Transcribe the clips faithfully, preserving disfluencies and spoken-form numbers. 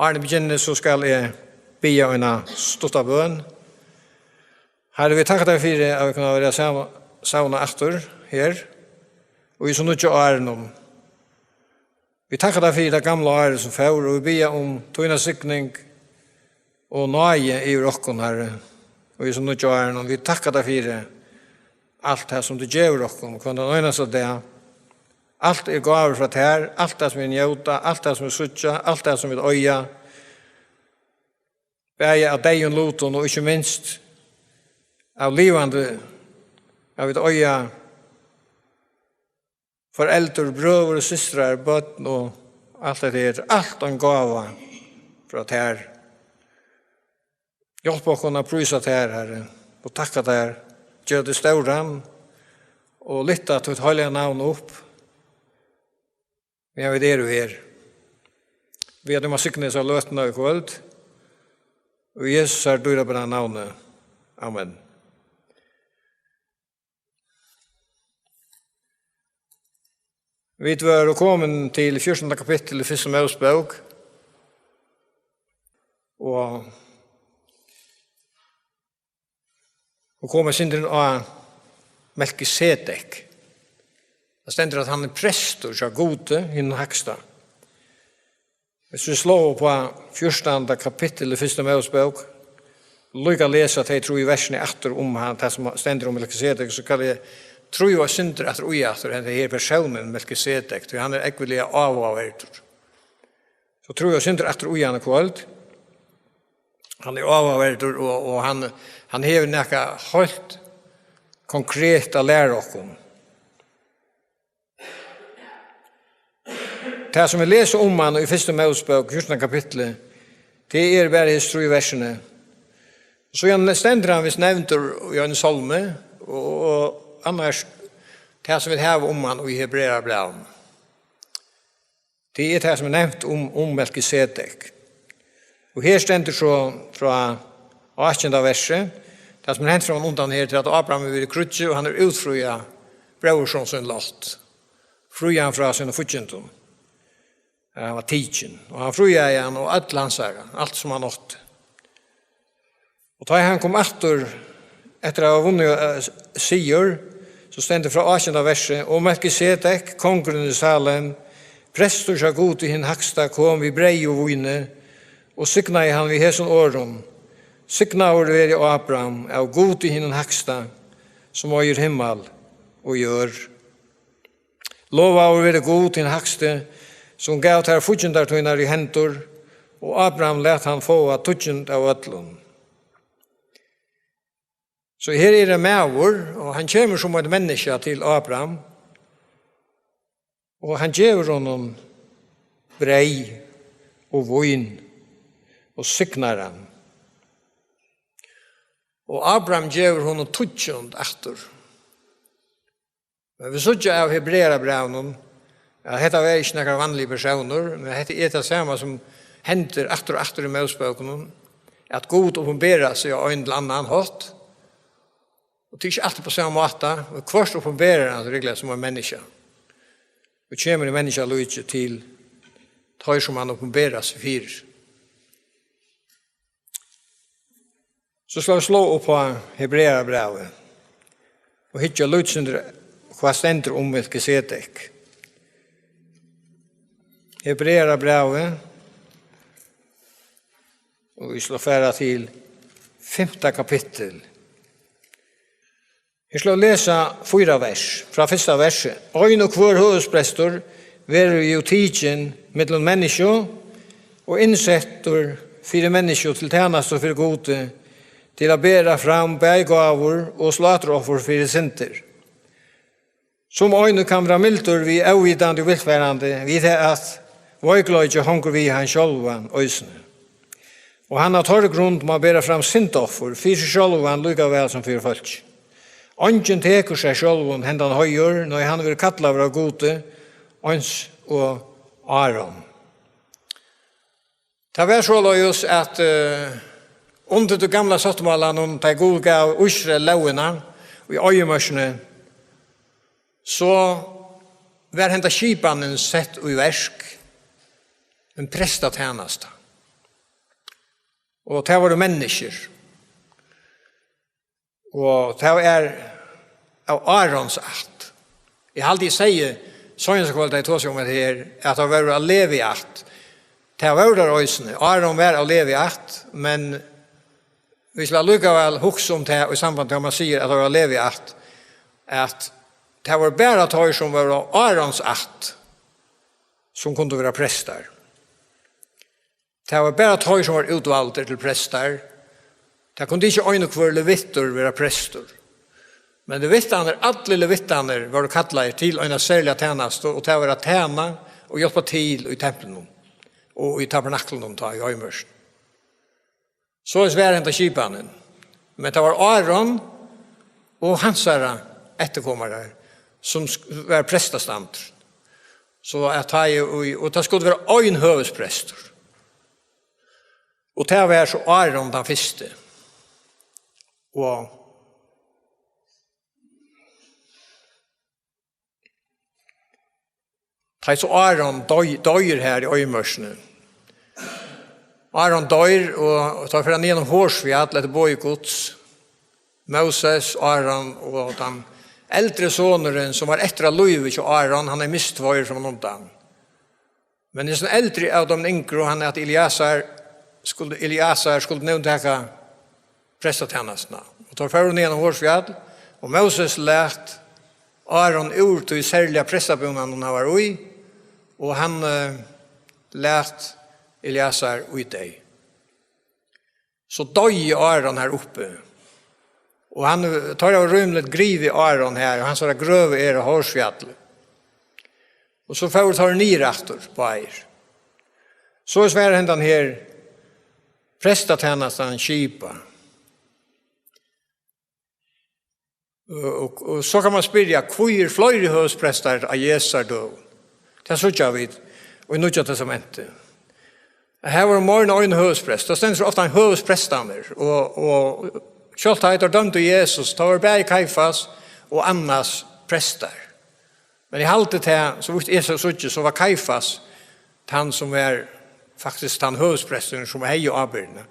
Áðrenn eg begynni, so skal eg biðja eina stutta bøn. Harri, vit takka tær fyri, at vit kunnu vera sam-, savnað aftur her, og í so nýggja árinum. Vit takka tær fyri tað gamla árið, sum fór, og vit biðja um tína signing og náði yvir okkum, Harri, og í so nýggja árinum. Vit takka tær fyri alt tað, sum tú gevur okkum, hvønn tann einasta dag. Alt er gávur frá tær, alt tað, sum vit njóta, alt tað, sum vit síggja, alt tað, sum vit eiga, bæði av deyðum lutum og ikki minst av livandi, at vit eiga foreldur, brøður og systrar, børn og alt hetta her. Alt ein gáva frá tær. Hjálp okkum at prísa tær, Harri, og takka tær, gera teg stóran og lyfta títt heilaga navn upp, meðan vit eru her. Vit, at tú má signa hesa løtuna í kvøld, í Jesusar dýrabara navni. Amen. Vit vóru komin til fjúrtanda kapittul í fyrstu Mósebók, og, og komu eitt sindur inn á Melkisedek. Tað stendur, at hann er prestur hjá Gudi, hinum hægsta. Hvis vit sláa upp á fjúrtanda kapittul í fyrstu Mósebók, líka lesa tey trý versini aftur um hann, tað sum stendur um Melkisedek, so skal eg trúgva eitt sindur aftur í aftur, henda her persónin Melkisedek, tí hann er ógvuliga áhugaverdur. So trúgva eitt sindur aftur í hann í kvøld. Hann er áhugaverdur, og, og hann, hann hevur nakað heilt konkret at læra okkum. Tað, sum vit lesa um hann í fyrstu Mósebók, fjúrtanda kapitli, tað er bara hesi trý versini. Síðan stendur hann vist nevndur í einum sálmi, og, og annars tað, sum vit hava um hann í Hebrearabrævinum. Tað er tað, sum er nevnt um, um Melkisedek. Og her stendur so frá átjanda versi, tað, sum er hent fram undan her, til at Abraham hevur verið í kríggi, og hann hevur útfríað bróðurson sín Lot. Fríað hann frá sínum fíggindum. Hann var tikin, og hann fríaði hann og øll hansara, alt sum hann átti. Og tá hann kom aftur, eftir at hava vunnið, eh, sigur, so stendur frá átjanda versi: Og Melkisedek, kongurin í Salem, prestur hjá Gudi hin hægsta, kom við breyði og víni, og signaði hann við hesum orðum: Signaður veri Abraham av Gudi hinum hægsta, sum eigur himmal og jørð. Lovaður veri Gud, hin hægsti, sum gav tær fíggindar tínar í hendur, og Abraham læt hann fáa tíggju av øllum. So her er ein maður, og hann kemur sum eitt menniskja til Abraham, og hann gevur honum breyð og vín og signar hann. Og Abraham gevur honum tíggjund aftur. Men vit síggja av Hebrearabrævinum, at hetta var ikki nakar vanligur persónur, men hetta er tað sama sum hendir aftur og aftur í Mósebókunum, at Gud opinberar seg á ein ella annan hátt, og tað er ikki altíð á sama máta, og hvørt opinberar hann seg rættiliga sum eitt menniskja, og kemur í menniskjalíki til teir, sum hann opinberar seg fyri. So skal vit sláa upp á Hebrearabrævið og hyggja eitt sindur, hvat stendur um Melkisedek. Hebrearabrævið, og vit skulu fara til fimta kapittul. Eg skal lesa fýra vers, frá fyrsta versi. Ein og hvør høvuðsprestur verður jú tikin millum menniskju og innsettur fyri menniskju til tænastu fyri Gudi, til at bera fram bæði gávur og sláturoffur fyri syndir. Sum ein kann vera mildur við óvitandi og villfarandi, við tað at veikleiki hongur við hann sjálvan eisini. Og hann av teirri grund má bera fram syndaoffur fyri seg sjálvan líka væl sum fyri fólki. Eingin tekur sær sjálvum hendan heiður, nei, hann verður kallaður av Gudi, eins og Áron. Tað var soleiðis, at, eh, undir tí gamla sáttmálanum, tá Gud gav Ísrael lógina í oyðimørkini, so var henda skipanin sett í verk, ein prestatænasta. Og tað vóru menniskjur. Og tað er av Arons ætt. Eg haldi, eg segði, seinasta kvøld, tá eg tosaði um hetta her, at tað vóru av Levi ætt. Tað vóru teir eisini. Aron var av Levi ætt, men vit skulu allíkavæl hugsa um tað í samband við, at man sigur, at tað var av Levi ætt, at tað vóru bara teir, sum vóru av Arons ætt, sum kundu vera prestar. Tað var bara teir, sum vóru útvaldir til prestar. Tað kundi ikki ein og hvør levittur vera prestur. Men levittarnir, allir levittarnir, vóru kallaðir til eina serliga tænastu, og tað var at tæna og hjálpa til í templinum og í tabernaklinum tá í oyðimørkini. Soleiðis var henda skipanin. Men tað var Aron og hansara eftirkomarar, sum sk-, var prestastandur. So at tá í, og, og tað skuldi vera ein høvuðsprestur. Og tað var so Aron tann fyrsti. Og tá so Aron doy-, doyr her í oyðimørkini. Aron doyr, og, og tá fer hann niðan á Horsfjall, eftir boði Guds. Moses, Aron og tann eldri sonurin, sum var eftir á lívi hjá Aron, hann hevði mist tveir frammanundan. Men hesin eldri av teimum yngru, hann æt Eleasar, skuldi, Eleasar skuldi nú taka prestatænastuna. Og teir fóru niðan á Horsfjall, og Moses læt Aron úr tí serliga prestabúnaðinum, hann var í, og hann, eh, læt Eleasar í deyð. So doyði Aron her uppi. Og hann, teir hava rímiliga grivið Aron her, og hansara grøv er á Horsfjalli. Og so fóru teir niður aftur, báðir. Soleiðis var hendan her prestatænastan skipað. Og, og, og so kann man spyrja, hví eru fleiri høvuðsprestar á Jesu døgum? Tað síggja vit í Nýggja Testamenti. Her var meira enn ein høvuðsprestur. Tað stendur so ofta ein høvuðsprestarnir. Og, og sjálvt tá teir dømdu Jesus, tá var bæði Kaifas og Annas prestar. Men eg haldi tað, so vítt eg so síggi, so var Kaifas tann, sum var faktiskt tann høvuðspresturin, sum hevði ábyrgdina.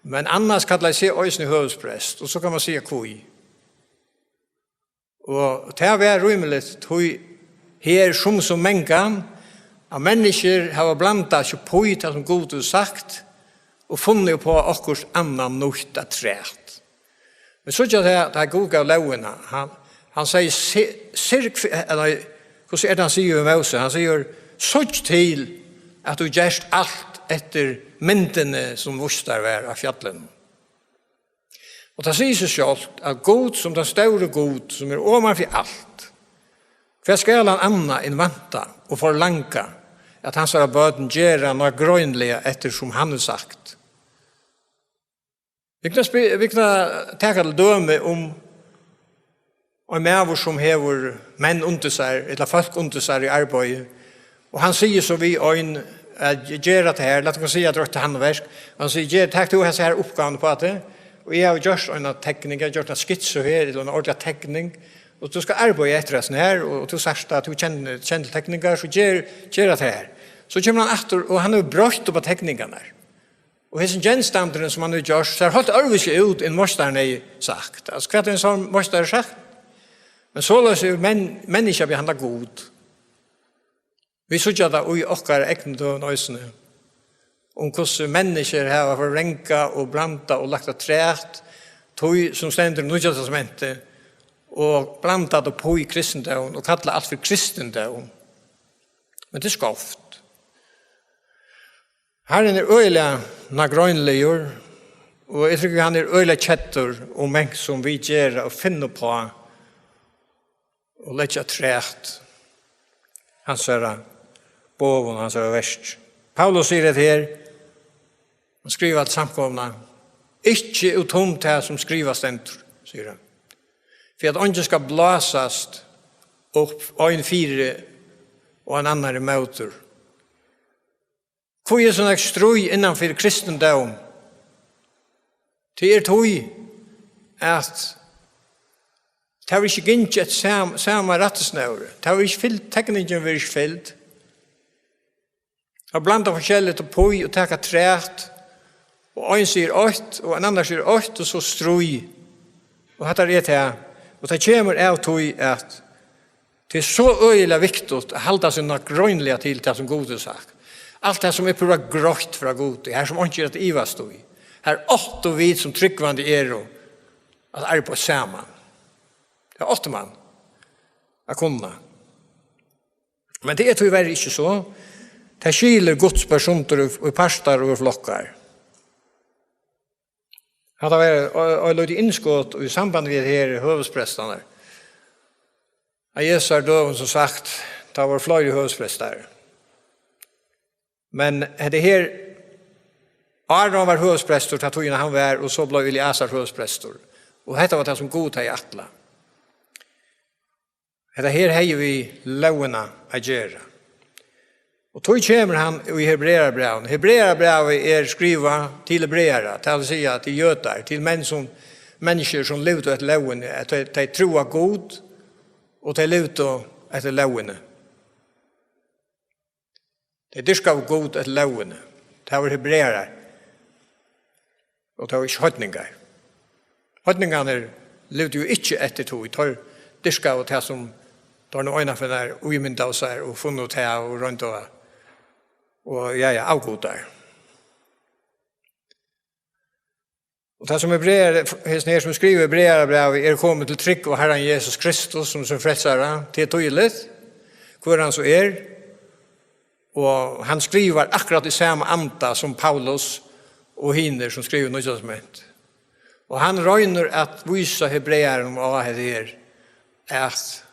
Men Annas kallaði seg eisini høvuðsprest, og so kann man siga hví. Og tað var rímiligt, tí her sum so mangan av menniskjur hava blandað seg upp í tað, sum Gud hevur sagt, og funnið upp á okkurt annað nýtt afturat. Men so er tað, tá Gud gav lógina, hann, hann segði, "Si-, syrg fyri," ella, hvussu er tað, hann sigur við Móse? Hann sigur, "Síggj til, at tú gert alt eftir myndini, sum víst tær var á fjallinum." Og tað sigur seg sjálvt, at Gud, sum tann stóri Gud, sum er oman fyri alt, hvat skal hann annað enn vænta og forlanga, at hansara børn gera nágreiniliga eftir, sum hann hevur sagt? Vit kunnu spi-, vit kunnu taka til dømi um ein maður, sum hevur menn undir sær, ella fólk undir sær í arbeiði, og hann sigur so við ein, at, "Ger hatta her," lat okkum siga, at hann er handverk, og hann sigur, "Ger, tak tú hesa her uppgávuna uppá teg, og eg havi gjørt eina tekning, eg havi gjørt eina skitsu her, ella eina ordiliga tekning, og tú skalt arbeiða eftir hesum her, og tú sært, at tú kennir, kennir til tekningar, so ger, ger hatta her." So kemur hann aftur, og hann hevur broytt upp á tekningarnar. Og hesin genstandurin, sum hann hevur gjørt, sær heilt øðrvísi út, enn meistarin hevði sagt. Altso, hvat hevði ein sovorðin meistari sagt? Men soleiðis er men-, menniskja behandla Gud. Vit síggja tað í okkara egnu døgum eisini, um hvussu menniskjur hava forvrangað og blandað og lagt afturat tí, sum stendur í Nýggja Testamenti, og blandað upp í kristindómin og kallað alt fyri kristindóm. Men tað er skeivt. Harrin er øgiliga nágreiniligur, og eg trúgvi, hann er øgiliga keddur um mangt, sum vit gera og finna upp á og leggja afturat hansara boð og hansara verk. Paulus sigur hetta her, hann skrivar til samkomuna, "Ikki út um tað, sum skrivað stendur," sigur hann, "fyri at eingin skal blásast upp, ein fyri og ein annar ímótur." Hví er so nógv stríð innan fyri kristindóm? Tað er tí, at tað verður ikki gingið eftir sam-, sama rættisnóri. Tað verður ikki fylgt, tekningin verður ikki fylgd. Tað blanda forskelligt upp í og taka afturat. Og ein sigur eitt, og ein annar sigur eitt, og so stríð. Og hatta er tað. Og tað kemur av tí, at tað er so øgiliga viktigt at halda seg nágreiniliga til tað, sum Gud hevur sagt. Alt tað, sum er púra greitt frá Gudi, har sum einki er at ivast í. Har áttu vit, sum trúgvandi eru, at arbeiða saman. Tað áttu man at kunna. Men tað er tíverri ikki so. Tað skilur Guds børn sundur í, í partar og í flokkar. Hatta var eitt, eitt lítið innskot í samband við her høvuðsprestarnar. Á Jesu døgum, sum sagt, tá vóru fleiri høvuðsprestar. Men hetta her, Áron var høvuðsprestur, tá tíðina hann var, og so bleiv Eliasar høvuðsprestur. Og hetta var tað, sum Gud hevði ætlað. Hetta her hevði við lógina at gera. Og tí kemur hann í Hebrearabrævinum. Hebrearabrævið er skrivað til hebrearar, tað vil siga til jødar, til menn sum, menniskjur sum livdu eftir lógini, at tey, tey trúa Gud, og tey livdu eftir lógini. Tey dyrkaðu Gud eftir lógini. Tað vóru hebrearar. Og tað vóru ikki heidningar. Heidningarnir livdu jú ikki eftir tí. Teir dyrkaðu tað, sum teir nú einaferð ímyndaðu sær og funnu tað og royndu at, og, ja, ja, avgudar. Og tað, sum Hebrear-, hesin her, sum skrivar Hebrearabrævið, er komin til trúgv á Harran Jesus Kristus sum sín frelsara, tað er týðiligt, hvør hann so er. Og hann skrivar akkurát í sama anda sum Paulus og hinir, sum skriva Nýggja Testamentið. Og hann roynir at vísa hebrearunum á hetta her, at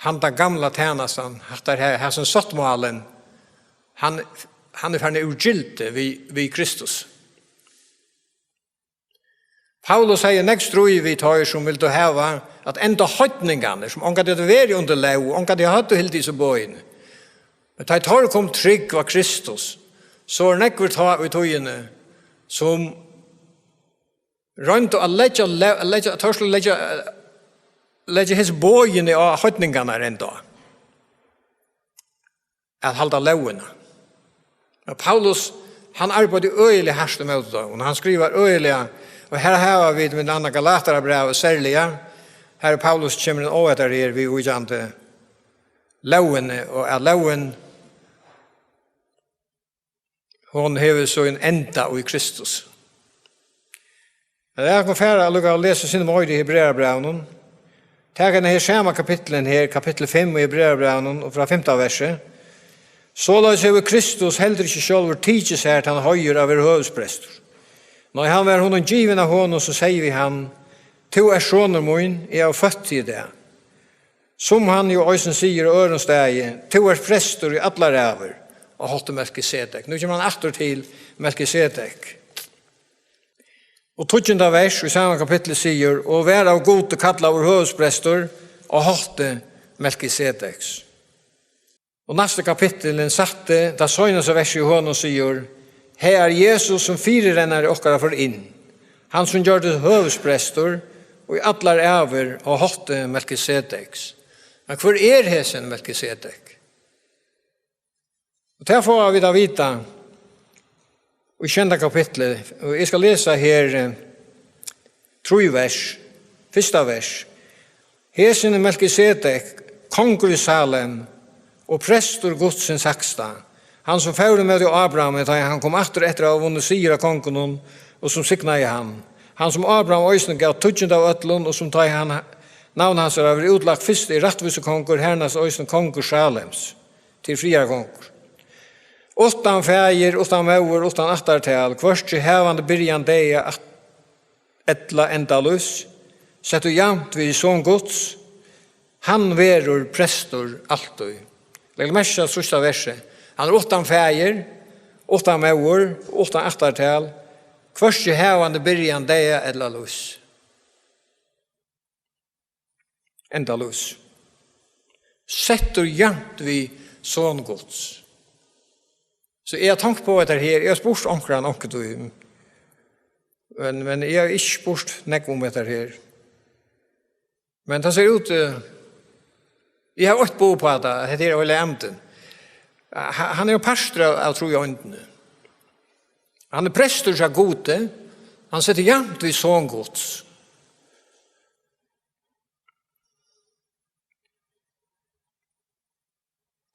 handa gamla tænastan, hatta her, hasin sáttmálin, hann, hann er farin úr gildi við, við Kristus. Paulus hevði nógv stríð við teir, sum vildu hava, at enda heidningarnir, sum ongantíð høvdu verið undir lóg, og ongantíð høvdu hildið hesi boðini. Men tá ið teir komu til trúgv á Kristus, so vóru nógvir tá í tíðini, sum royndu at leggja, le-, leggja, teir skuldu leggja, leggja hesi boðini á heidningarnar enntá. At halda lógina. Men Paulus, hann arbeiddi øgiliga hart ímóti teimum, og hann skrivar øgiliga, og her hava vit millum annað Galatarabrævið serliga, har Paulus kemur inn á hetta her viðvíkjandi lógini, og at lógin, hon hevur sín enda í Kristus. Men eg kann fara at lukka og lesa sindur meira í Hebrearabrævinum. Taka hana her sama kapitlin her, kapittul fimm í Hebrearabrævinum og frá fimta versi. Soleiðis hevur Kristus heldur ikki sjálvur tikið sær tann heiður at vera høvuðsprestur. Nei, hann var honum givin av honum, sum segði við hann: Tú ert sonur mín, eg havi føtt teg í dag. Sum hann jú eisini sigur á øðrum staði: Tú ert prestur í allar ævir, á hátti Melkisedek. Nú kemur hann aftur til Melkisedek. Og tíggjunda vers í sama kapitli sigur: Og var av Gudi kallaður høvuðsprestur á hátti Melkisedeks. Og næsta kapittul, sætta, tað seinasta versið í honum sigur: Her er Jesus sum fyrirennari okkara fór inn, hann sum gjørdist høvuðsprestur í allar ævir á hátti Melkisedeks. Men hvør er hesin Melkisedek? Og tað fáa vit at vita í sjeynda kapitli, og eg skal lesa her, eh, trý vers, fyrsta vers. Hesin er Melkisedek, kongur í Salem, og prestur Guds hins hægsta, hann sum fór ímóti Abrahami, tá ið hann kom aftur eftir at hava vunnið sigur av kongunum, og sum signaði hann. Hann sum Abraham eisini gav tíggjunda av øllum, og sum, tá ið hann, navn hansara var útlagt fyrst, er rættvísukongur, harnast eisini kongur Salems, til friðarkongur. Uttan faðir, uttan móður, uttan ættartal, hvørki havandi byrjan daga at-, ella endalífs, settur javnt við Son Guds, hann verður prestur altíð. Legg merki til síðsta versið. Hann er uttan faðir, uttan móður, uttan ættartal, hvørki havandi byrjan daga ella lífs. Endalífs. Settur javnt við Son Guds. So eg havi tonkt á hetta her, eg havi spurt onkran onkuntíð, men, men eg havi ikki spurt nógv um hetta her. Men tað sær út, eh, eg havi eitt boð á tað, at hetta er Heilagi Andin. Ha-, hann er ein partur av, av tríeindini. Hann er prestur hjá Gudi, hann situr javnt við Son Guds.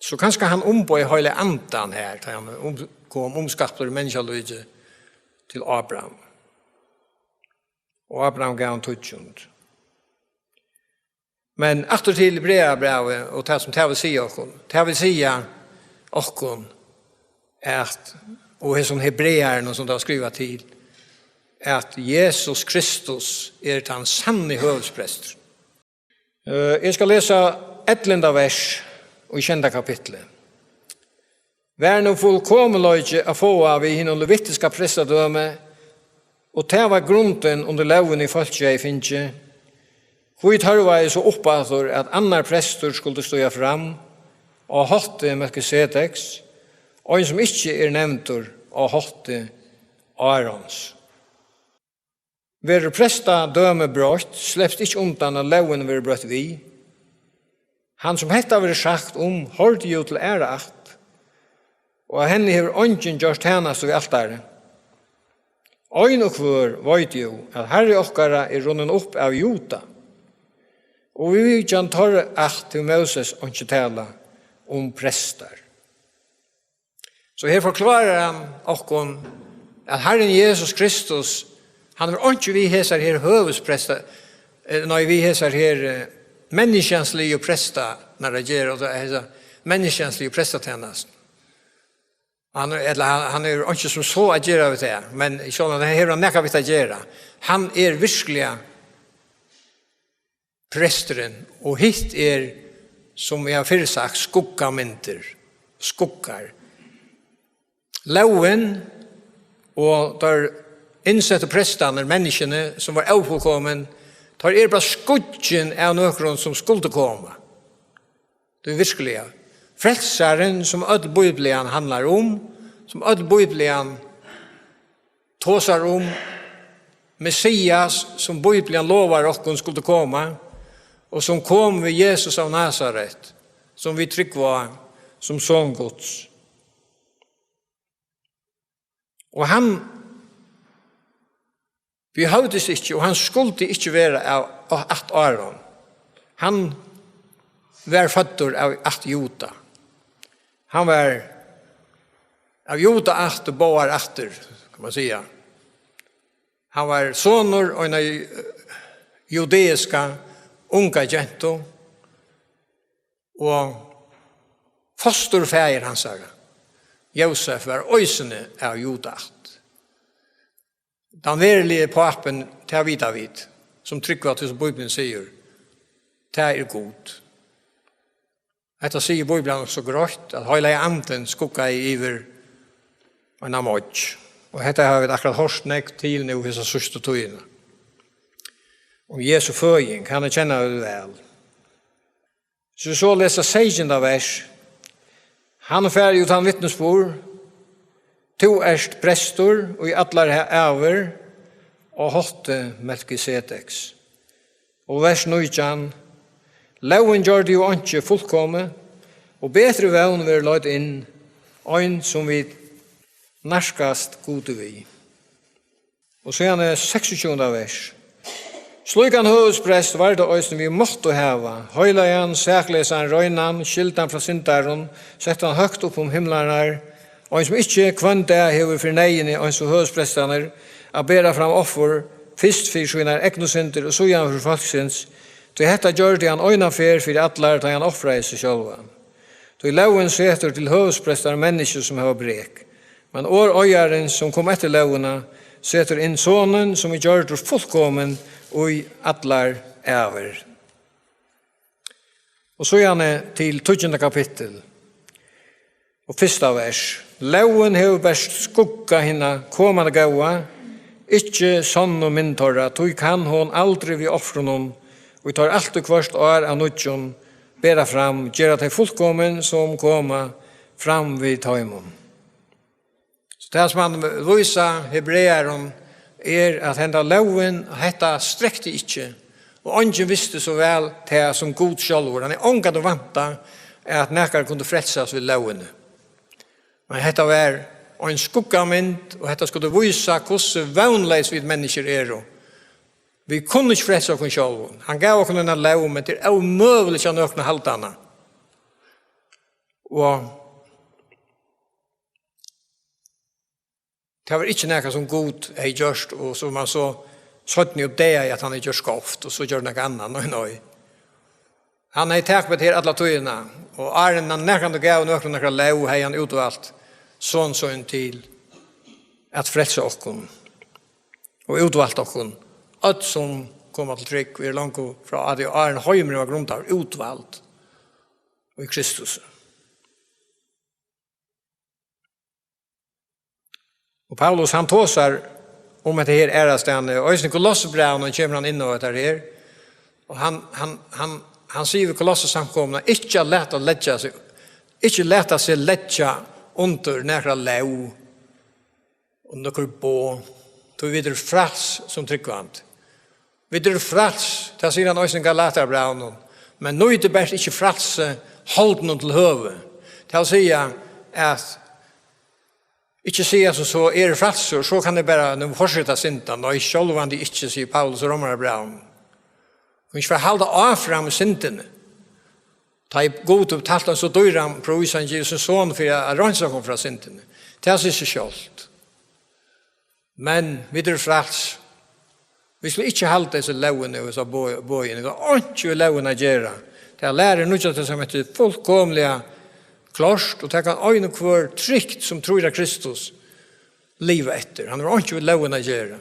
So kanska hann umboðaði Heilaga Andan her, tá hann um, kom umskaptur í menniskjalíki til Abraham. Og Abraham gav hann tíggjund. Men aftur til Hebreabrævið og tað sum tað vil siga okkum. Tað vil siga okkum at, og hesum hebrearanum sum tað var skrivað til, at Jesus Kristus er tann sanni høvuðsprestur. Eh, eg skal lesa ellivta vers í sjeynda kapitli. Var nú fullkomleiki at fáa við hinum levitiska prestadømi, og tað var grundin undir lógini, fólkið hevði fingið, hví tørvaði so uppaftur, at annar prestur skuldi stíga fram á hátti Melkisedeks, ein sum ikki er nevndur á hátti Árons? Verður prestadømi broytt, slepst ikki undan, at lógin verður broytt við. Hann, sum hetta verður sagt um, hoyrdi jú til aðra ætt, og av henni hevur eingin gjørt tænastu við altarið. Ein og hvør veit jú, at Harri okkara er runnin upp av Juda, og við vitjan teirra ætt hevur Móses einki talað um prestar. So her forklárar hann okkum, at Harrin Jesus Kristus, hann hevur einki við hesar her høvuðspresta-, eh, nei, við hesar her, eh, menniskjansligu prestarnar at gera, og hesa menniskjansligu prestatænastu. Hann, ella hann, hann hevur einki sum so at gera við tað, men sjálvandi hevur hann nakað við tað at gera. Hann er virkliga presturin, og hitt er, sum eg havi fyrr sagt, skuggamyndir, skuggar. Lógin og teir innsettu prestarnir, menniskjuni, sum var ófullkomin, teir eru bara skuggin av nøkrum sum skuldi koma. Tað er virkliga frelsarin, sum øll Biblian handlar um, sum øll Biblian tosar um, Messias, sum Biblian lovar okkum skuldi koma, og sum kom við Jesus av Nasaret, sum vit trúgva á sum Son Guds. Og hann behøvdist ikki, og hann skuldi ikki vera av, av ætt Áron. Hann var føddur av ætt Juda. Hann var av Juda ætt og báðar ættir, kann man siga. Hann var sonur eina, eh, judeiska unga gentu, og fosturfaðir hansara, Jósef, var eisini av Juda ætt. Tann veruligi pápin, tað vita vit, sum trúgva til, sum Bíblian sigur, tað er Gud. Hetta sigur Bíblian so greitt, at Heilagi Andin skuggaði yvir eina moyggj. Og hetta hava vit akkurát hoyrt nógv til nú hesa síðstu tíðina. Um Jesu føðing, hana kenna vit væl. So, so lesa seytjanda vers. Hann fær jú tann vitnisburð: Tú ert prestur í allar ævir á hátti Melkisedeks. Og vers nítjan: Lógin gjørdi jú einki fullkomið, og betri vón verður leidd inn, ein sum vit nærkast Gudi við. Og síðani seksogtjúgunda vers. Slíkan høvuðsprest var tað eisini, vit máttu hava, heilagan, sakleysan, reinan, skildan frá syndarum, settan høgt upp um himlarnar, ein sum ikki hvønn dag hevur fyri neyðini, eins og høvuðsprestarnir, at bera fram offur, fyrst fyri sínar egnu syndir og síðan fyri fólksins, tí hetta gjørdi hann eina ferð fyri allar, tá ið hann ofraði seg sjálvan. Tí lógin setur til høvuðsprestar menniskju sum hava brek. Men orð Eigarins, sum kom eftir lógina, setur inn Sonin, sum er gjørdur fullkomin í allar ævir. Og síðani til tíggjunda kapittul og fyrsta vers. Lógin hevur bert skugga hinna komandi góða, ikki sonnu mynd teirra, tí kann hon aldri við ofrunum, ið teir alt og hvørt ár av nýggjum bera fram, gera tey fullkomin, sum koma fram við teimum. So tað, sum hann vísa hebrearum, er, at henda lógin, hetta strekti ikki, og eingin visti so væl tað sum Gud sjálvur. Hann er ongantíð vantað, at nakar kundi frelsast við lógini. Men hetta var ein skuggamynd, og hetta skuldi vísa, hvussu vónleys vit menniskjur eru. Vit kunnu ikki frelsa okkum sjálv. Hann gav okkum eina lóg, men tað er ómøguligt hjá nøkrum at halda hana. Og tað var ikki nakað, sum Gud hevði gjørt, og sum hann so seinni uppdagaði, at hann hevði gjørt skeivt, og so gjørdi nakað annað. Nei, nei. Hann hevði takað við tað her alla tíðina, og áðrenn hann nakrantíð gav nøkrum nakra lóg, hevði hann útvalt son sín til at frelsa okkum, og útvalt okkum, øll sum koma til trúgv, er longu frá áðrenn heimurin var grundaður, útvald í Kristus. Og Paulus, hann tosar um hetta her aðrastaðni, og eisini Kolossebrævinum kemur hann inn á hetta her. Og hann, hann, hann, hann sigur við Kolossesamkomuna, ikki at lata leggja seg, ikki lata seg leggja undir nakra lóg og nøkur boð, tí vit eru fræls sum trúgvandi. Vit eru fræls, tað sigur hann eisini í Galatarabrævinum, men nýtið bert ikki frælsi holdinum til høvi. Tað vil siga at ikki siga sum so, eg eri frælsur, so kann eg bara nú fortseta at synda. Nei, sjálvandi ikki, sigur Paulus í Rómarabrævinum. Kunnu ikki fara at halda áfram í syndini. Tá ið Gud hevur betalt ein so dýran prís, hann gevur sín son fyri at reinsa okkum frá syndini. Tað sigur seg sjálvt. Men vit eru fræls. Vit skulu ikki halda hesi lógini og hesa boð-, boðini. Tað er einki við lógini at gera. Tað lærir Nýggja Testamentið fullkomiliga klárt, og tað kann ein og hvør trygt, sum trýr á Kristus, liva eftir. Hann hevur einki við lógina at gera.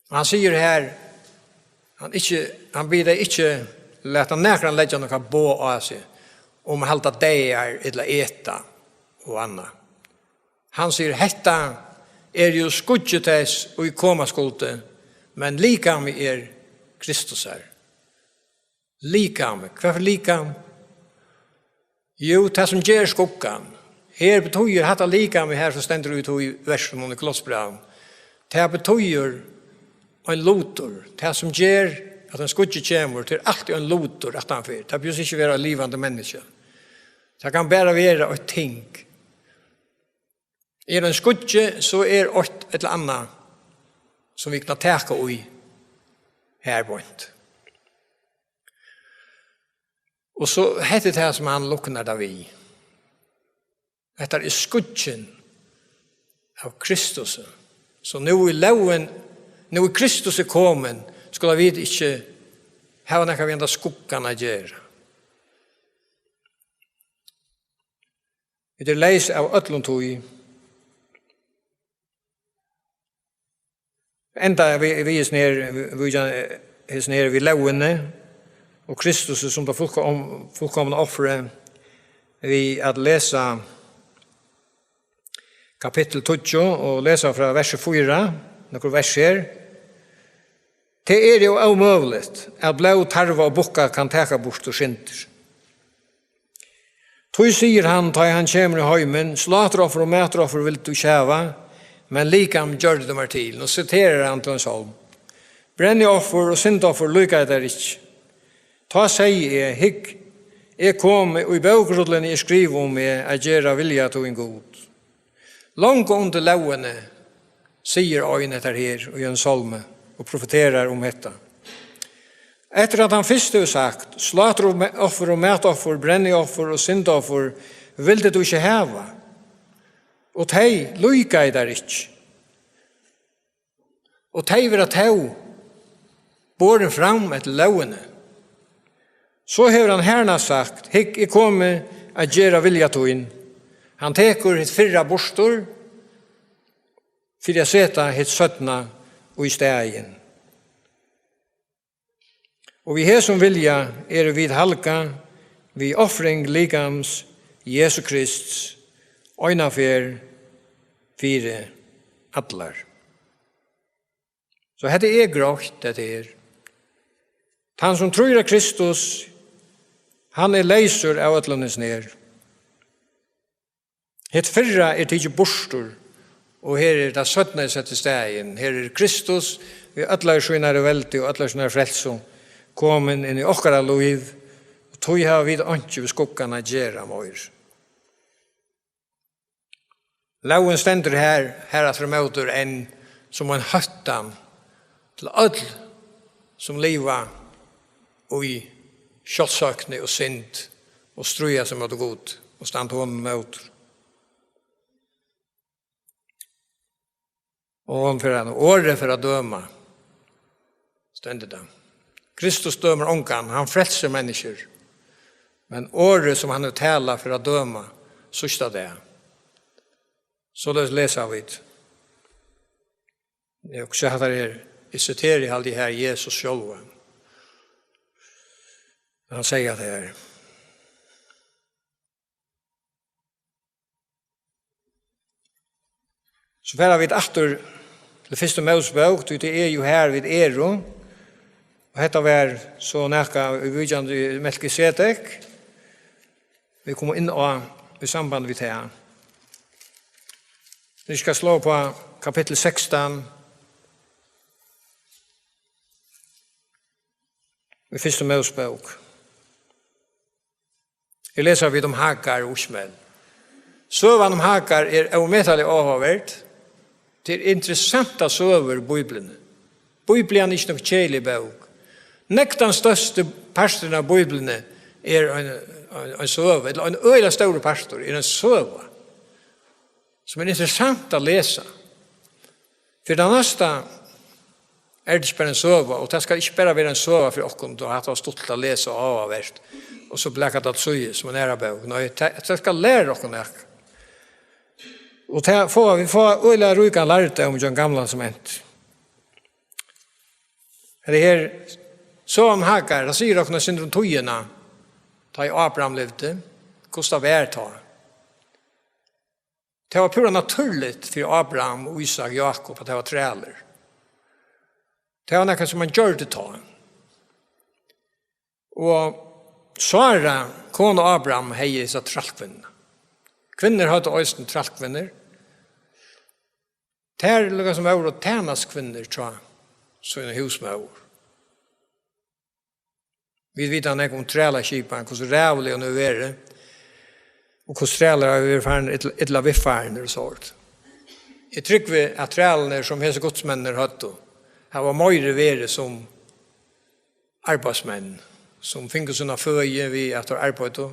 Og hann sigur her, hann ikki, hann biður tey ikki lata nakran leggja nakað boð á seg um at halda dagar ella eta og annað. Hann sigur, hetta er jú skuggi tess, ið koma skuldi, men likamið er Kristusar. Likamið. Hvat fyri likam? Jú, tað sum ger skuggan. Her betýðir hatta likamið her, sum stendur í tí versinum í Kolossebrævinum, tað betýðir ein lutur. Tað sum ger at ein skuggi kemur, tað er altíð ein lutur aftanfyri. Tað behøvist ikki vera eitt livandi menniskja. Tað kann bara vera eitt ting. Er ein skuggi, so er eitt ella annað, sum vit kunnu taka í her beint. Og so, hetta er tað, sum hann líknar tað við. Hetta er skuggin av Kristus. So nú ið lógin, nú ið Kristus er komin, skulu vit ikki hava nakað við henda skuggan at gera. Vit eru leys av øllum tí. Enda við, við hesin her, við, við hesin her, við lógini og Kristus sum tað fullkom-, fullkomna ofrið, við at lesa kapittul tíggju og lesa frá versi fýra, nøkur vers her. Tað er jú ómøguligt, at blóð, tarva og bukka kann taka burtur syndir. Tí sigur hann, tá ið hann kemur í heimin, sláturoffur og matoffur vildi tú ikki hava, men likam gjørdi tú mær til. Nú siterar hann til ein sálm. Brennioffer og syndoffur líkaði tær ikki. Tá segði eg, hygg, eg komi, í bókrulluni er skrivað um meg at gera vilja tín, Gud. Longu undir lógini sigur ein hetta her í ein sálmi og profeterar um hetta. Eftir at hann fyrst hevur sagt, sláturoffur og matoffur, brennioffer og syndoffur vildi tú ikki hava, og tey líkaði tær ikki. Og tey verða tó borin fram eftir lógini. So hevur hann harnast sagt, hygg, eg komi at gera vilja tín. Hann tekur hitt fyrra burtur fyri at seta hitt seinna í staðin. Og við hesum vilja eru vit halgað við ofring likams Jesu Krists eina ferð fyri allar. So hetta er greitt, hetta her. Tann sum trýr á Kristus, hann er leysur av øllum hesum her. Hitt fyrra er tikið burtur, og her er tað seinna sett í staðin. Her er Kristus við allari sínari veldi og allari sínari frelsu komin inn í okkara lív, og tí hava vit einki við skuggan at gera meir. Lógin stendur her, her aftur á móti, enn sum ein hóttan til øll, sum liva í sjálvsøkni og synd og stríða seg móti Gud og standa honum móti. Og hon fer at, orðið fer at døma, stendur tað. Kristus dømir ongan, hann frelsir menniskjur. Men orðið, sum hann hevur talað, fer at døma síðsta dag. Soleiðis lesa vit. Eg hugsi, at tað er, eg siteri, haldi eg, her Jesus sjálvan. Hann segði at tað er. So fara vit aftur til fyrstu Mósebók, tí tað er jú her vit eru. Og hetta var so nakað í vitjandi Melkisedek, vit koma inn á í samband við tað. Vit skal slá upp á kapittul sekstan í fyrstu Mósebók. Eg lesi, vit um Hagar og Ismael. Søgan um Hagar er ómetaliga áhugaverd. Tað er interessantar søgur í Bíbliuni. Bíblian er ikki nokk keðilig bók. Nógv tann størsti parturin av Bíbliuni er ein, ein, ein søga, ella ein øgiliga stórur partur er ein søga, sum er interessant at lesa. Fyri tað næsta er tað ikki bara ein søga, og tað skal ikki bara vera ein søga fyri okkum, tá hatta var stuttligt at lesa og áhugavert, og so blaka tað til síðu sum ein aðra bók. Nei, tað, tað skal læra okkum nakað. Og tað fáa, vit fáa øgiliga ríkan lærdóm gjøgnum Gamla Testament. Hetta her, søgan um Hagar, tað sigur okkum eitt sindur um tíðina, tá ið Abraham livdi, hvussu tað var tá. Tað var púra natúrligt fyri Abraham og Ísak og Jákup at tað var trælir. Tað var nakað, sum man gjørdi tá. Og Sara, kona Abraham, hevði hesa trælkvinnuna. Kvinnur høvdu eisini trælkvinnur. Tær líka sum vóru tænaskvinnur hjá síni húsmóður. Vit vita nógv um trælaskipan, hvussu ræðulig hon hevur verið, og hvussu trælar hava verið farnir illa, illa viðfarnir og sovorðið. Eg trúgvi, at trælarnir, sum hesir gudsmenninir høvdu, hava meiri verið sum arbeiðsmenn, sum fingu sína føði við, at teir arbeiddu,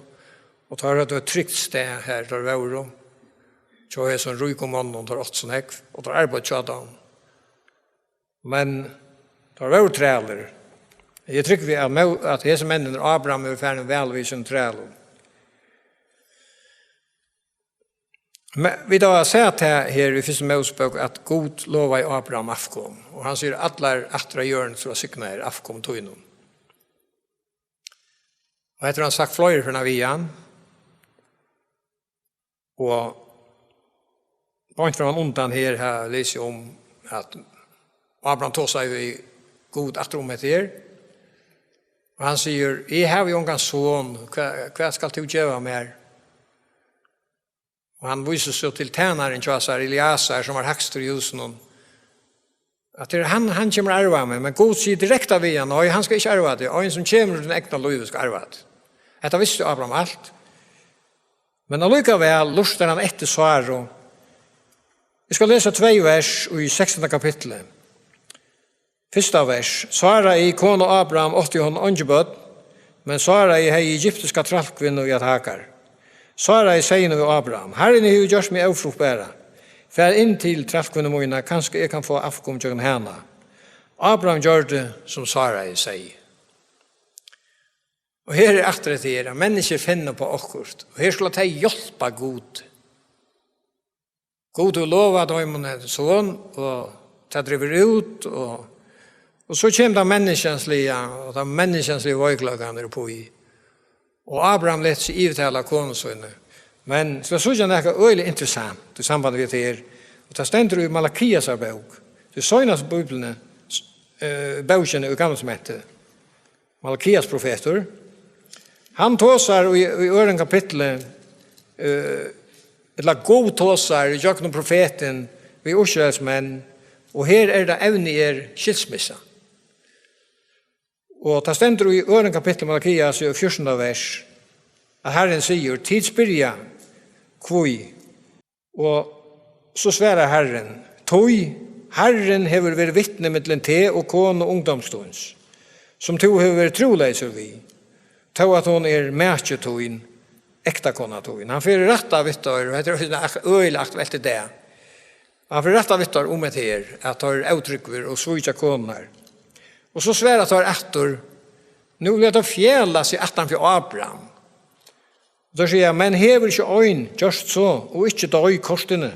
og teir høvdu eitt trygt stað, har teir vóru, hjá hesum ríku monnum, teir áttu so nógv, og teir arbeiddu hjá teimum. Men teir vóru trælir. Eg trúgvi, at Mó-, at hesir menninir, Abraham, eru farin væl við sínum trælum. Men vit hava sæð tað her í fyrstu Mósebók, at Gud lovaði Abraham avkom, og hann sigur: "Allar ættir á jørðini skulu signa teg, avkom tínum." Og hetta hevur hann sagt fleiri ferðir við hann. Og beint framman undan her, her lesi eg um, at Abraham tosaði við Gud aftur um hetta her. Og hann sigur: "Eg havi jú ongan son, hvat, hvat skalt tú geva mær?" Og hann vísir so til tænaran hjá sær, Eliasar, sum var hægstur í húsinum. At tað er hann, hann kemur at arva meg, men Gud sigur direkta við hann: "Nei, hann skal ikki arva teg. Ein sum kemur úr tínum egna lívi skal arva teg." Hetta visti Abraham alt. Men allíkavæl lurtar hann eftir Sáru. Eg skal lesa tvey vers í sekstanda kapitli. Fyrsta vers. Sárai, kona Abraham, átti honum eingi børn, men Sárai hevði egyptiska trælkvinnu, at Hagar. Sárai segði nú við Abraham: "Harrin hevur gjørt meg ófruktbara. Far inn til trælkvinnu mína, kanska eg kann fáa avkom gjøgnum hana." Abraham gjørdi, sum Sárai segði. Og her er aftur hetta her, at menniskju finna upp á okkurt, og her skulu tey hjálpa Gud. Gud hevur lovað teimum ein son, og tað drýpur út, og, og so kemur tað menniskjansliga, og tað menniskjansliga veikleikan er uppí. Og Abraham letur seg yvirtala av konu síni. Men so síggja vit nakað øgiliga interessant í sambandi við hetta her, og tað stendur í Malakiasar bók, tí seinastu Bíbliuni, eh, bókini í Gamla Testamenti. Malakias profetur, hann tosar í, í øðrum kapitli, eh, ella Gud tosar í gjøgnum profetin við Ísraelsmenn, og her er tað, evnið er skilsmissa. Og tað stendur í øðrum kapitli Malakias, í fjúrtanda vers, at Harrin sigur: "Tit spyrja, hví?" Og So svarar Harrin: Tí Harrin hevur verið vitni millum teg og konu ungdóms tíns, sum tú hevur verið trúleysur við, tó at hon er maki tín, ektakona tín. Hann fer í rætta við teir, og hetta er øgiliga ak-, øgiliga aktuelt í dag. Hann fer í rætta við teir um hetta her, at teir eru ótrúgvir og svíkja konurnar. Og so svara teir aftur: Nú vilja teir fjala seg aftan fyri Abraham. Og teir siga: Men hevur ikki ein gjørt so, og ikki doyð kortini?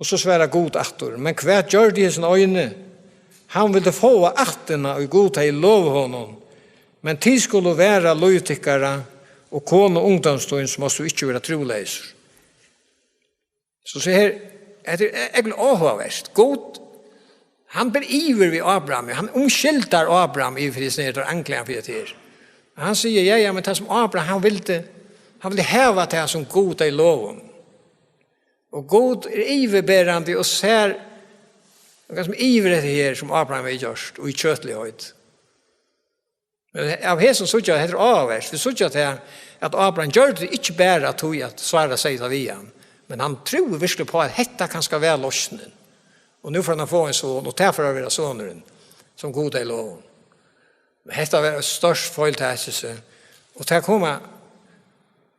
Og so svarar Gud aftur: Men hvat gjørdi hesin eini? Hann vildi fáa ættina, ið Gud hevði lovað honum. Men tit skulu vara lív tykkara, og konu ungdóms tíns mást tú ikki vera trúleysur. So, so her, hetta er øgiliga áhugavert. Gud, hann ber yvir við Abraham, hann umskyldar Abraham yvir fyri seg, teir anklaga hann fyri hetta her. Og hann sigur: Ja, ja, men tað sum Abraham, hann vildi, hann vildi hava tað sum Gud hevði lovað honum. Og Gud er yvirberandi og sær, og hvat sum yvir hetta her, sum Abraham hevði gjørt, og í kjøtligheit. Men av hesum síggja, hetta er áhugavert. Vit síggja tað, at Abraham gjørdi tað ikki bara tí, at Sara segði tað við hann, men hann trúði virkiliga uppá, at hetta kann skal vera loysnin. Og nú fer hann at fáa ein son, og tað fer at vera sonurin, sum Gud hevði lovað. Men hetta var eitt stórt feiltakilsi, og tað kom,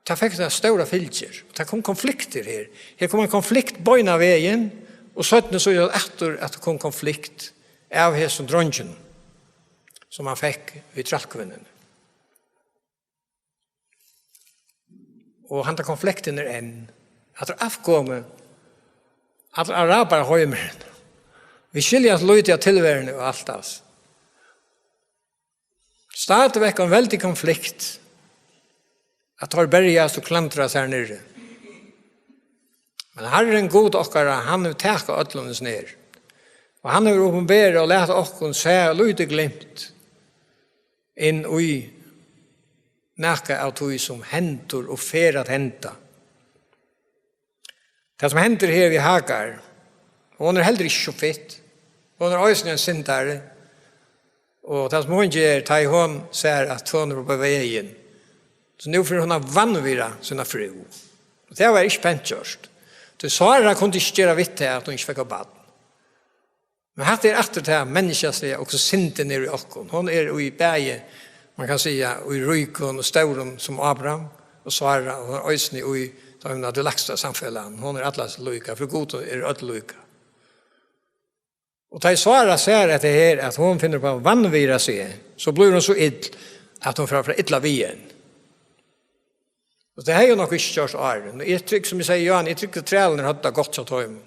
tað fekk tað stóra fylgir. Tað kom konfliktir her. Her kom ein konflikt beinan vegin, og seinni so er tað aftur, at tað kom konflikt av hesum dreinginum, sum hann fekk við trælkvinnuni. Og handa konfliktin er enn. At er avkomi, at er arabar heimurin. Vit skilja so lítið av tilveruni og alt, altso. Stadigvæk ein veldig konflikt, at teir berjast og klandrast her niðri. Men Harrin Gud okkara, hann hevur tak á øllum hesum her. Og hann hevur opinberað og latið okkum sæð lítið glimt inn í nakað av tí, sum hendir og fer at henda. Tað, sum hendir her við Hagar, hon er heldur ikki so fitt. Hon er eisini ein syndari. Og tað, sum hon ger, tá ið hon sær, at hon er á vegin, so nú fer hon at vanvirða sína frú. Og tað var ikki pent gjørt. Tí Sara kundi ikki gera við tað, at hon ikki fekk eitt barn. Men hatta er aftur tað menniskjaliga, og so syndin er í okkum. Hon er í bæði, man kann siga, í ríkum og stórum sum Abraham og Sara, og hon er eisini í, tá hon er, tað lægsta samfelagnum. Hon er alla líka, fyri Gud eru øll líka. Og tá ið Sara sær hetta her, at hon finnur uppá at vanvirða seg, so blívur hon so ill, at hon fer at fara illa við henni. Og tað hevði hon nokk ikki gjørt áðrenn. Og eg trúgvi, sum eg sigi, Johan, eg trúgvi, at trælarnir høvdu tað gott hjá teimum.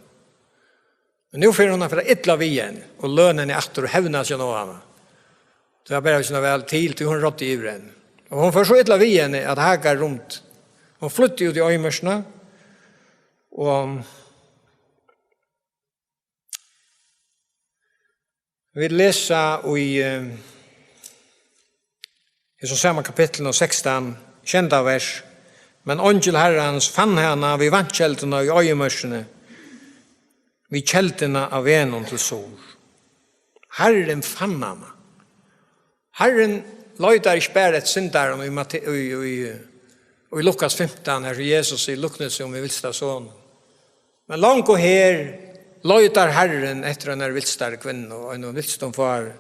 Men nú fer hon at fara illa við henni, og løna henni aftur og hevna seg á hana. Tað var bara, hvis hon var væl til, tí hon ráddi yvir henni. Og hon fer so illa við henni, at Hagar rýmdi. Hon flýddi út í oyðimørkina, og vit lesa í, eh, hesum sama kapitlinum, sekstan, sjeynda vers: Men eingil Harrans fann hana við vatnkelduna í oyðimørkini, við kelduna á vegnum til Sur. Harrin fann hana. Harrin leitar ikki bara eftir syndarum í Matte-, í, í, í Lukas fimtan, har Jesus sigur: Luknið seg um hin vilsta son. Men longu her leitar Harrin eftir einari vilstari kvinnu og einum vilstum fári.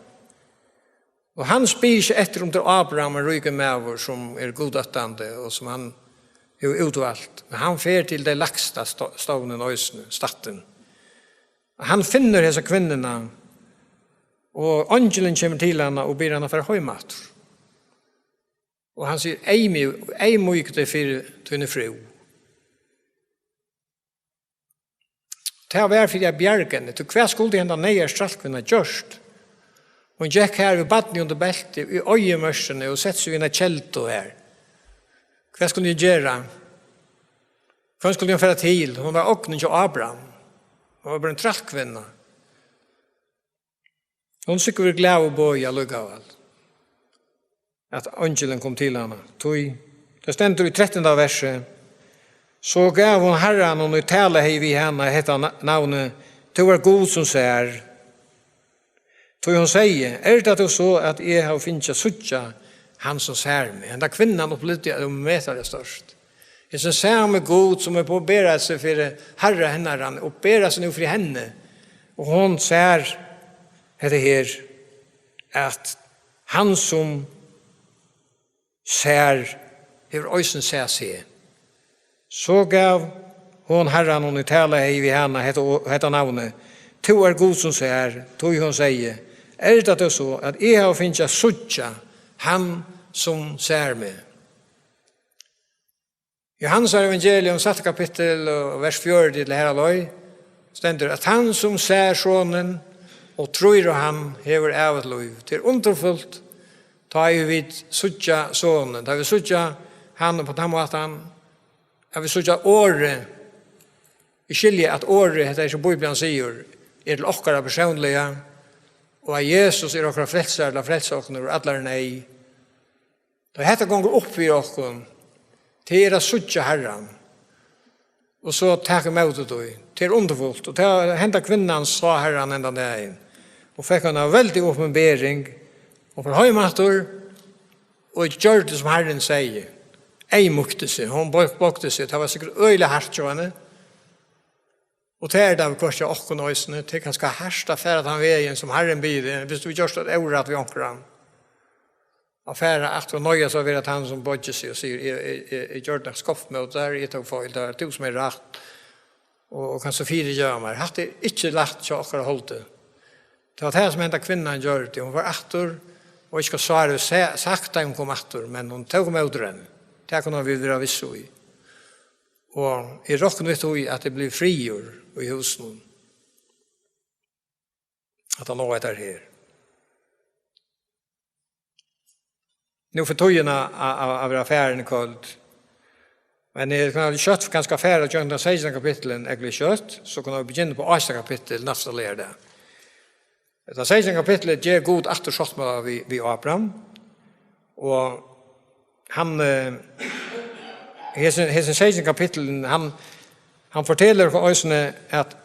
Og hann spyr ikki eftir, um tað er Abraham, ein ríkur maður, sum er gudóttandi og sum hann hevur útvalt. Men hann fer til tey lægsta sto-, stovnin eisini, stattin. Hann finnur hesa kvinnuna, og eingilin kemur til hana og biður hana fara heim aftur. Og hann sigur: Eyðmjú-, eyðmýk teg fyri tíni frú. Tað var fyri at bjarga henni, tí hvat skuldi henda neyðars trælkvinna gjørt? Hon gekk her við barnið undir belti í oyðimørkini og setti seg við eina keldu her. Hvat skuldi hon gera? Hvønn skuldi hon fara til? Hon var ognin hjá Abraham. Hon var bara ein trælkvinna. Hon sikkurt verið glað og boðið allíkavæl, at eingilin kom til hana. Tí tað stendur í trettanda versi: So gav hon Harranum, ið talað hevði við hana, hetta na-, navnið: Tú ert Gud, sum sær. Tí hon segði: Er tað tó so, at eg havi fingið at síggja hann, sum sær meg? Henda kvinnan upplivdi, at hon metaliga stórt. Hesin sami Gud, sum er búin at bera seg fyri harra hennara, og bera seg nú fyri henni, og hon sær hetta her, at hann sum sær, hevur eisini sæð seg. So gav hon harranum, ið talað hevði við hana, hetta, hetta navnið: Tú ert Gud sum sær, tí hon segði: Er tað tó so, at eg havi fingið at síggja hann, sum sær meg? Jóhannesar evangelium, sætta kapittul, og vers fjøruti til har á leið, stendur, at hann, sum sær Sonin og trýr á hann, hevur ævigt lív. Tað er undurfult, tá ið vit síggja Sonin, tá vit síggja hann upp á tann mátan, at vit síggja orðið, vit skilja, at orðið, hetta er, sum Bíblian sigur, er til okkara persónliga, og at Jesus er okkara frelsari til at frelsa okkum úr allari neyð. Tá hetta gongur upp fyri okkum, tað er at síggja Harran, og so taka ímóti tí. Tað er undurfult. Og tá henda kvinnan sá Harran hendan dagin, og fekk eina veldiga opinbering, og fór heim aftur, og gjørdi, sum Harrin segði. Eyðmýkti seg, hon bøk-, bøkti seg. Tað var sikkurt øgiliga hart hjá henni. Og tað er tað viðhvørt hjá okkum eisini. Tað er kanska hart at fara tann vegin, sum Harrin biður, viss tú gjørst eitt órætt við onkran. At fara aftur og noyðast at vera tann, sum boyggir seg og sigur: "Eg, eg, eg, eg gjørdi nakað skeivt móti tær, eg tók feil, tað er tú, sum er rætt. Og, og kanst tú fyrigeva mær?" Hatta er ikki lætt hjá okkara holdi. Tað var tað, sum henda kvinnan gjørdi. Hon fór aftur, og ikki hvat Sára hevði sa-, sagt, tá hon kom aftur, men hon tók ímóti henni. Tað kunnu vit vera viss í. Og eg rokni við tí, at tað blívur friður í húsinum aftan á hetta her. Nú fer tíðin at, at, at, at vera farin í kvøld. Men eg kann skjótt kanska fara gjøgnum tað sekstanda kapitlið, ógvuliga skjótt, so kunnu vit begynna á átjanda kapitli næsta leygardag. Tað sekstanda kapitlið ger Gud aftur sáttmála við, við Abraham, og hann, eh, hesin, hesin sekstanda kapitlið, hann, hann fortelur okkum eisini, at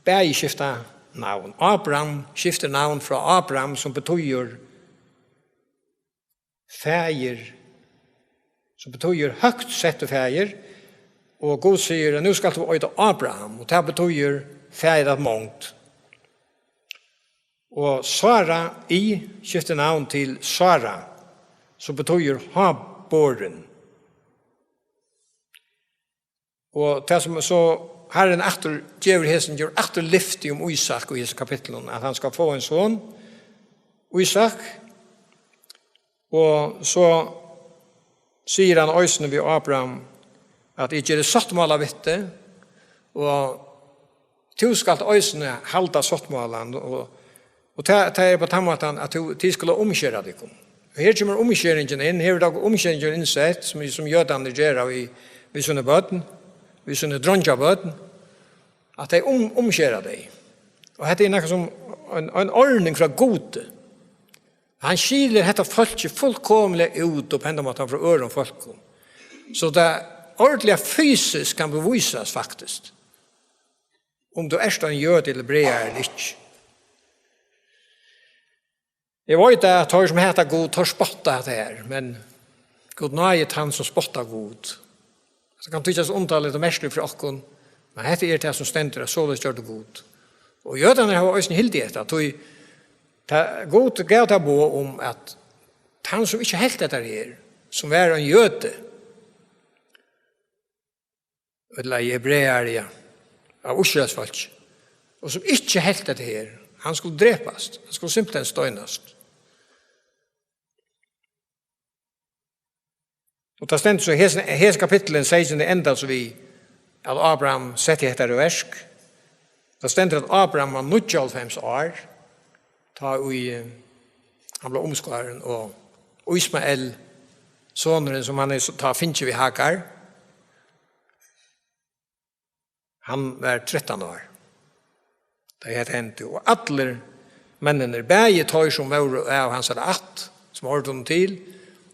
bæði skifta navn. Abraham skiftir navn frá Abram, sum betýðir faðir, sum betýðir høgt settur faðir, og Gud sigur, at nú skalt tú eita Abraham, og tað betýðir faðir at mongd. Og Sára í skiftir navn til Sára, sum betýðir háborin. Og tað, sum so Harrin aftur gevur hesum, gevur aftur lyfti um Ísak í hesum kapitlum, at hann skal fáa ein son, Ísak, og so sigur hann eisini við Abraham, at eg geri sáttmála við teg, og tú skalt eisini halda sáttmálan, og, og tað, tað er á tann mátan, at tú, tit skulu umskera tykkum. Og her kemur umskeringin inn, her er tað umskeringin innsett, sum, sum jødarnir gera við, við síni børn, við síni dreingjabørn, at tey um-, umskera tey. Og hetta er nakað sum ein, ein ordning frá Gudi. Hann skilir hetta fólkið fullkomiliga út á hendan mátan frá øðrum fólkum. So tað ordiliga fysiskt kann bevísast, faktiskt, um tú ert ein jødi ella hebreari ella ikki. Eg veit, at teir, sum hata Gud, teir spotta hetta her, men Gud náði tann, sum spottar Gud. Tað kann tykjast undarligt og merkiligt fyri okkum, men hetta er tað, sum stendur, at soleiðis gjørdi Gud. Og jødarnir hava eisini hildið hetta, tí tað, Gud gav tað boð um, at tann, sum ikki helt hetta her, sum var ein jødi, ella hebreari, ja, av Ísraelsfólki, og sum ikki helt hetta her, hann skuldi drepast, hann skuldi simpelthen steinast. Og tað stendur so, hesin, hesin kapittulin seksten endar so við, at Abraham setti hetta í verk. Tað stendur, at Abraham var níggjuoghálvfems ár, tá ið, eh, hann bleiv umskorin, og Ismael, sonurin, sum hann hevði so tá fingið við Hagar, hann var trettan ár, tá ið hetta hendi, og allir menninir, bæði teir, sum vóru av hansara ætt, sum hoyrdu honum til,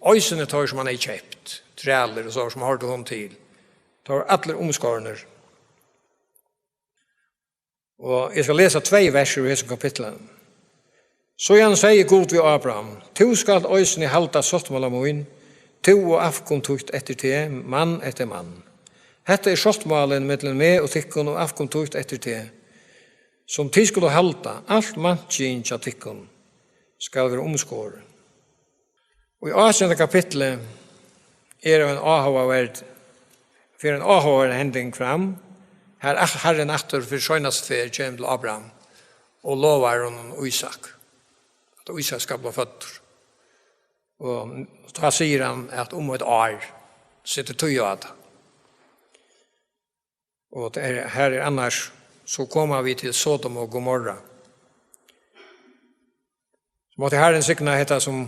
eisini teir, sum hann hevði keypt, trælir og so, sum hoyrdu honum til, teir vóru allir umskornir. Og eg skal lesa tvey vers úr hesum kapitlinum. Síðan segði Gud við Abraham: "Tú skalt eisini halda sáttmála mín, tú og avkom títt eftir teg, mann eftir mann. Hetta er sáttmálin millum meg og tykkum og avkom títt eftir teg, sum tit skulu halda, alt mannkyn hjá tykkum skal vera umskorið. Og í átjanda kapitli er ein áhugaverd, fer ein áhugaverd hending fram, har Harrin aftur fyri seinastu ferð kemur til Abraham og lovar honum Ísak, at Ísak skal blíva føddur. Og tá sigur hann, at um eitt ár setur tíð á tað. Og tað er, her er annars, so koma vit til Sodom og Gomorra. So mátti Harrin signa hetta, sum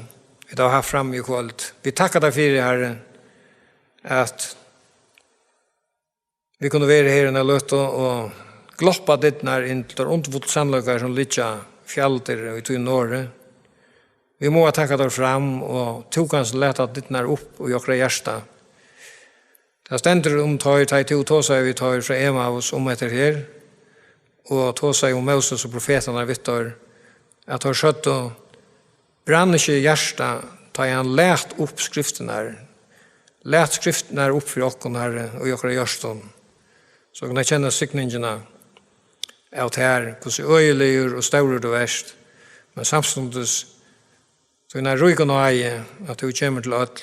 vit hava havt fram í kvøld. Vit takka tær fyri, Harri, at vit kunnu vera her eina løtu og gloppa dyrnar inn til teir undurfullu sannleikar, sum liggja fjaldir í tínum orði. Vit mugu taka teir fram, og tú kanst lata dyrnar upp í okkara hjarta. Tað stendur um teir, tá ið tú tosaði við teir frá Emmaus um hetta her, og tosaði um Móses og profetarnar við teir, at teir søgdu: Brann ikki hjartað, tá ið hann læt upp skriftirnar? Lat skriftirnar upp fyri okkum, Harri, í okkara hjørtum, so kunnu kenna signingina av tær, hvussu øgiligur og stórur tú ert, men samstundis tína ríku náði, at tú kemur til øll.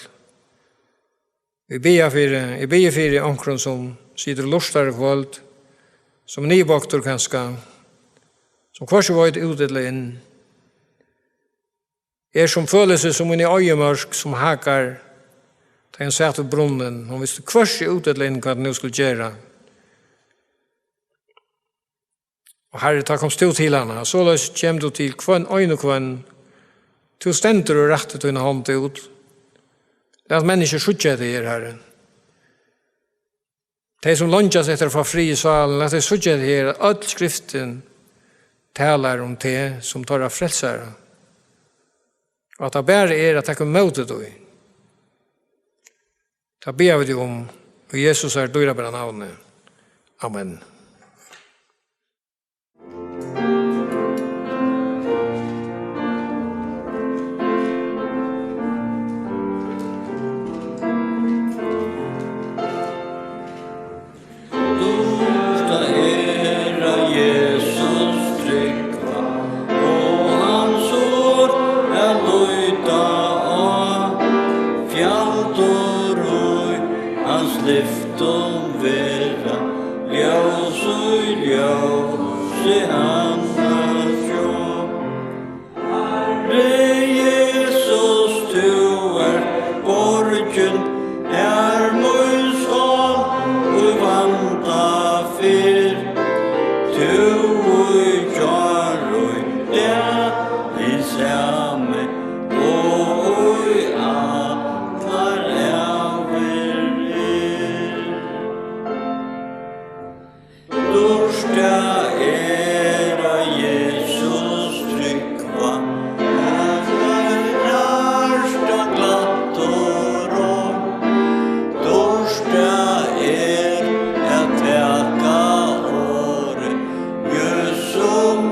Vit biðja fyri, eg biði fyri onkrum, sum situr og lurtar í kvøld, sum er niðurbogdur kanska, sum hvørki veit út ella inn, er sum følir seg sum inni í oyðimørk, sum Hagar, tá hon sat við brunnin, hon visti hvørki út ella inn, hvat hon nú skuldi gera. Og Harri, tá komst tú til hana, og soleiðis kemur tú til hvønn, ein og hvønn. Tú stendur og rættir tína hond út. Lat menniskjur síggja teg her, Harri. Tey, sum leingjast eftir at fáa frið í sálina, lat tey síggja teg her, at øll skriftin talar um teg sum teirra frelsara. Og at tað bara er at taka ímóti tí. Tað biðja vit um í Jesusar dýrabara navni. Amen. Dýrt tað er at Jesus trúgva, og hans orð at líta á. Fjaldur í hans lyftum vera, ljós í ljósi handan sjó. Harri Jesus, tú ert borgin, har mín sál í vanda fer. Tú í gjár og í dag, hin sami og í allar ævir er. Dýrt tað er at Jesus trúgva, at hjarta glatt og reint. Dýrt tað er at taka orðið, júst sum